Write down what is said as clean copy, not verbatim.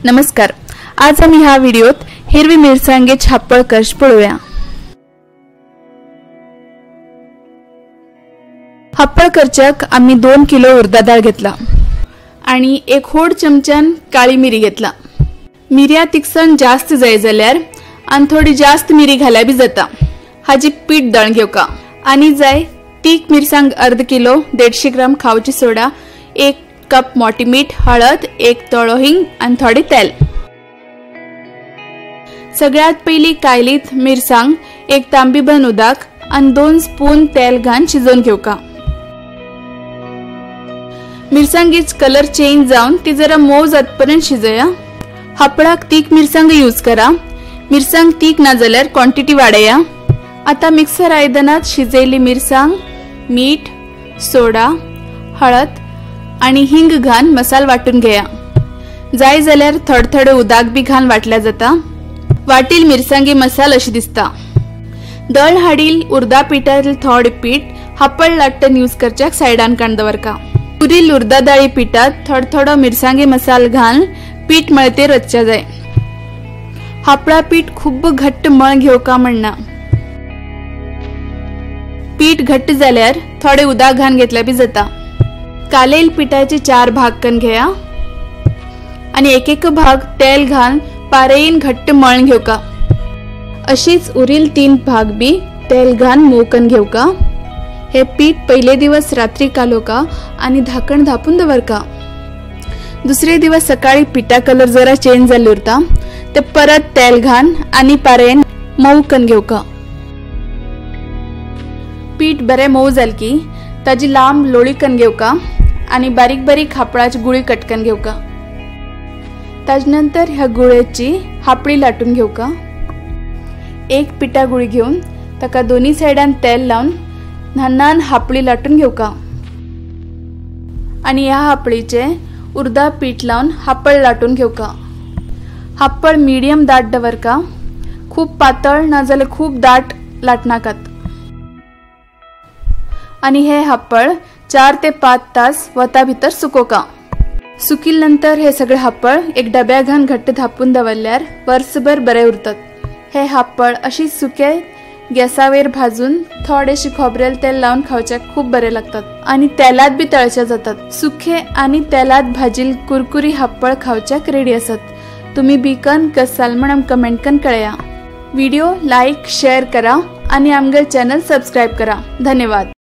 नमस्कार, आज आम्ही ह्या व्हिडिओत हिरवी मिरसांगे छापळ कश पळोवया। हापळ करच्याक आम्ही 2 किलो उर्दा डाळ घेतला आणि 1 होड चमच्यान काळी मिरी घेतला। मिऱ्या तिखसण जास्त जाय जाल्यार आणि थोडी जास्त मिरी घाल्या बी जाता। हाजी पीठ दळण घेवका आणि जाय तीख मिरसांग अर्ध किलो, 150 ग्राम खावची सोडा, 1 कप मोठी मीठ, हळद, 1 तोळो हिंग आणि थोडे तेल। सगळ्यात पहिली कायलीत मिरसांग 1 तांबी भर उदक आणि 2 स्पून तेल घालून शिजवून घेवका। मिरसांगीच कलर चेंज जावन ती जरा मोव जातपर्यंत शिजया। हापळाक तीख मिरसांग यूज करा, मिरसांग तीख ना जाल्यार क्वांटिटी वाडया। आता मिक्सर आयदनात शिजयली मिरसांग, मीठ, सोडा, हळद आणि हिंग घालून मसाल वाटून घेया। जाय जाल्यार थोडे थोडे उदक बी घालून वाटल्या जाता। वाटील मिरसांगी मसाल अशी दिसता। दळ हाडील उर्दा पिठातील थोडे पीठ हापळ लाटन यूज करच्याक सायडान काण दवरका। उरील उर्दा दाळी पिठात थोडो थोडो मिरसांगी मसाल घालून पीठ मळते रचच्या जाय। हापळा पीठ खूब घट्ट मळ घेवका म्हणना। पीठ घट्ट जाल्यार थोडे उदक घालून घेतल्या बी जाता। कालेल पिठाचे 4 भाग करून घेया आणि एक एक भाग तेल घालून पारेन घट्ट मळून घेवका। अशीच उरील 3 भाग बी तेल घालून मोकन घेवका। हे पीठ पहिले दिवस रात्री कालोका आणि धाकण धापून दवरका। दुसरे दिवस सकाळी पिठा कलर जरा चेंज जाल्लो उरता ते परत तेल घालून आणि पारेन मऊ करून घेवका। पीठ बरे मऊ जाल की ताजी लांब लोळी करून घेवका आणि बारीक बारीक हापळाची गुळी कटकन घेवका। ताजे नंतर ह्या गुळ्याची हापळी लाटून घेवका। 1 पिठा गुळी घेऊन ताका दोन्ही सायडान तेल लावून ल्हान ल्हान हापळी लाटून घेवका आणि ह्या हापळीचे उर्दा पीठ लावून हापळ लाटून घेवका। हापळ मीडियम दाट दवरका, खूप पातळ ना जाल्यार खूप दाट लाटनाकात। आणि हे हापळ 4 ते 5 तास वता भितर सुकोका। सुकील नंतर हे सगळे हापळ एक डब्या घालून घट्ट धापून दवरल्यार वर्सभर बरे उरतात। हे हापळ अशी सुके गॅसावेर भाजून थोडेशी खोबरेल तेल लावून खावच्याक खूप बरे लागतात आणि तेलात बी तळच्या जातात। सुखे आणि तेलात भाजील कुरकुरी हापळ खावच्याक रेडी असत। तुम्ही बिकन कसाल म्हण कमेंट कन कळया। व्हिडिओ लाईक शेअर करा आणि आमगे चॅनल सबस्क्राईब करा। धन्यवाद।